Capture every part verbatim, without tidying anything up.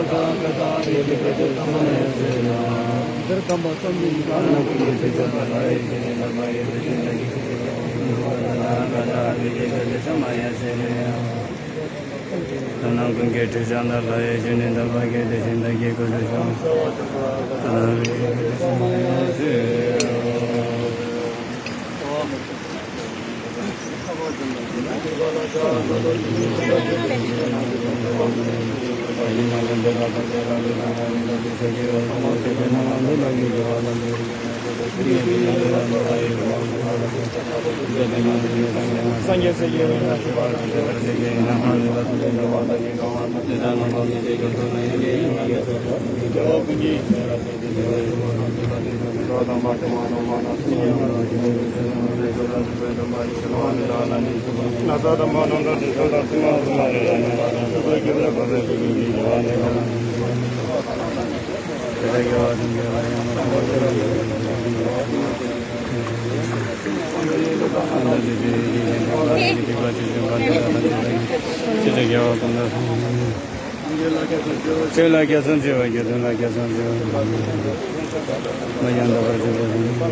ད་ནང་ཀུན་གྱི་ཁྲིད་བྱང་དང་ལྷ་ཡི་ཞུ་ནི་དང་ལྷ་ཡི་དེ་བཞིན་བདག་གི་སྐུ་ཚེ་ཞང་། ད་ནང་རིགས་ཀྱི་ཞུ་མ་ཡང་ཞུ། ཆོས་ལ་རྒྱལ་སོང་བྱེད་པ་རྒྱལ་དོན་ལ་རྒྱལ་སོང་བྱེད་པ། མ་ཡང་དག་པར་བྱེད་པ།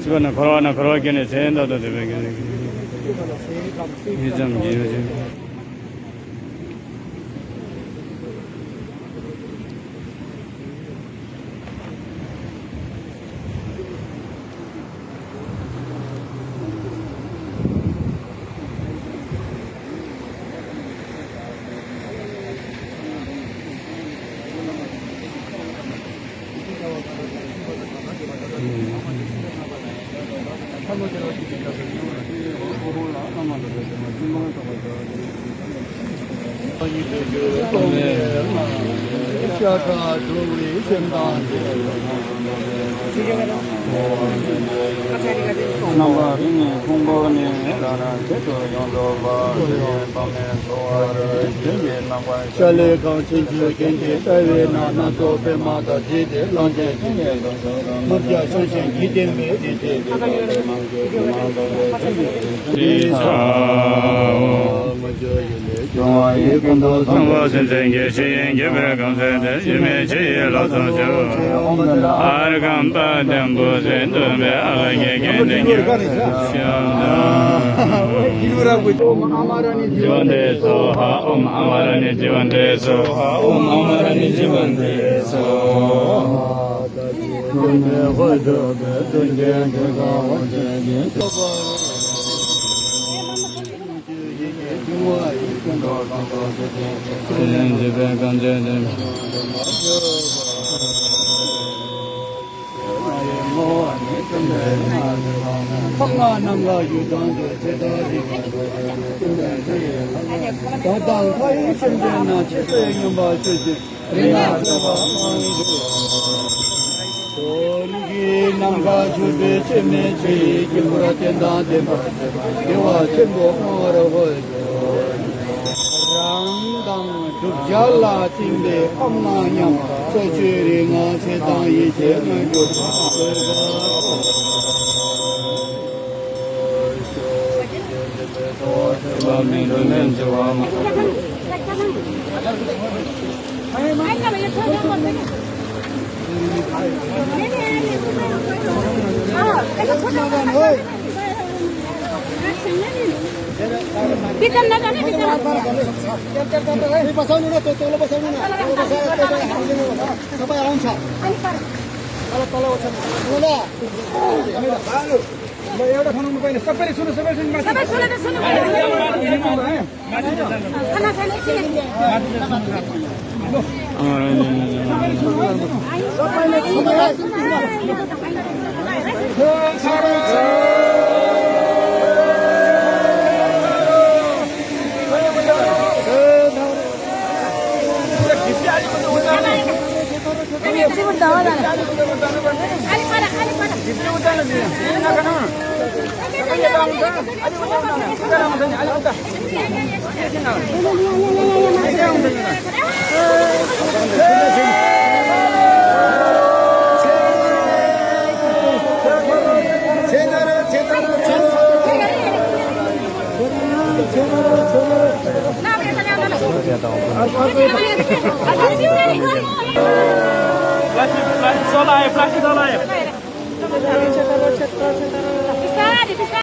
ཕྱི་པ་ན་འཁོར་བ་ན་འཁོར་བ་སྐྱེས་ནས་ཚེ་ཡང་དག་ཏུ་སྡོད་པའི་དགེ་ལེགས་ཀྱི་ཡིད་ཙམ་གྱིས་ཡོད་ཅིང་། རྣམ་པ་རིགས་ལྔའི་ཕུང་པོ་ནི་རང་རང་ཆེད་དུ་ཡོངས་རྫོགས་པ། ཤ་ལས་གང་ཕྱིན་ཆོས་ཅན་གྱི་ལྟ་བའི་ནང་སྣ་ཚོགས་པད་མ་དང་བཅས་ཏེ་གླང་ཆེན་སེང་གེ་དང་། དམར་སྐྱ་ཤ་ཆེན་གྱིས་བསྟན་པའི་རིགས་ཀྱི་ཚངས་པ་སེམས་ཅན་གྱི་ཞིང་ཡིན་གྱི་བར་གང་ཚེ་འདས་ཞི་བའི་ཆོས་ཡི་ལྷ་ཚོགས་ཆེ། ཨརྒྷཾ་པཱདྱཾ་བྷཱུ་ཏེ་སྟོན་པའི་ཨ་ལ་གི་རྒྱན་ལྡན་གྱི་ཞབས་ཏོ། ཨོཾ་ཨ་མ་ར་ཎི་ཛི་ཝན་ཏེ་སྭཱ་ཧཱ། ཨོཾ་ཨ་མ་ར་ཎི་ཛི་ཝན་ཏེ་སྭཱ་ཧཱ། ཨོཾ་ཨ་མ་ར་ཎི་ཛི་ཝན་ཏེ་སྭཱ་ཧཱ། ད་དང་མཐའ་ཡས་སེམས་ཅན་རྣམས། ཇི་སྲིད་མཉམ་པར་སྤྱོད་ཅིང་རིག་ན་སྐྱོ་བ་མང་དུ། དོན་གྱི་ནམ་མཁའ་གྱུར་པའི་འཆི་མེད་ཆོས་ཀྱི་སྐྱེས་བུ་ར་བསྟན་དང་ལྡན་པ། བདེ་བ་ཆེན་པོ་གང་བར་ཧོལ། རང་དང་བསྒྲུབ་བྱ་ལ་བརྟེན་པའི་ཁམས་ལ་མཉམ་པ་སྤྱོད་ཕྱིར་རིག་སྔགས་ཆོས་དང་ཡེ་ཤེས་སྔ་འགྱུར་བསྟོད་པ།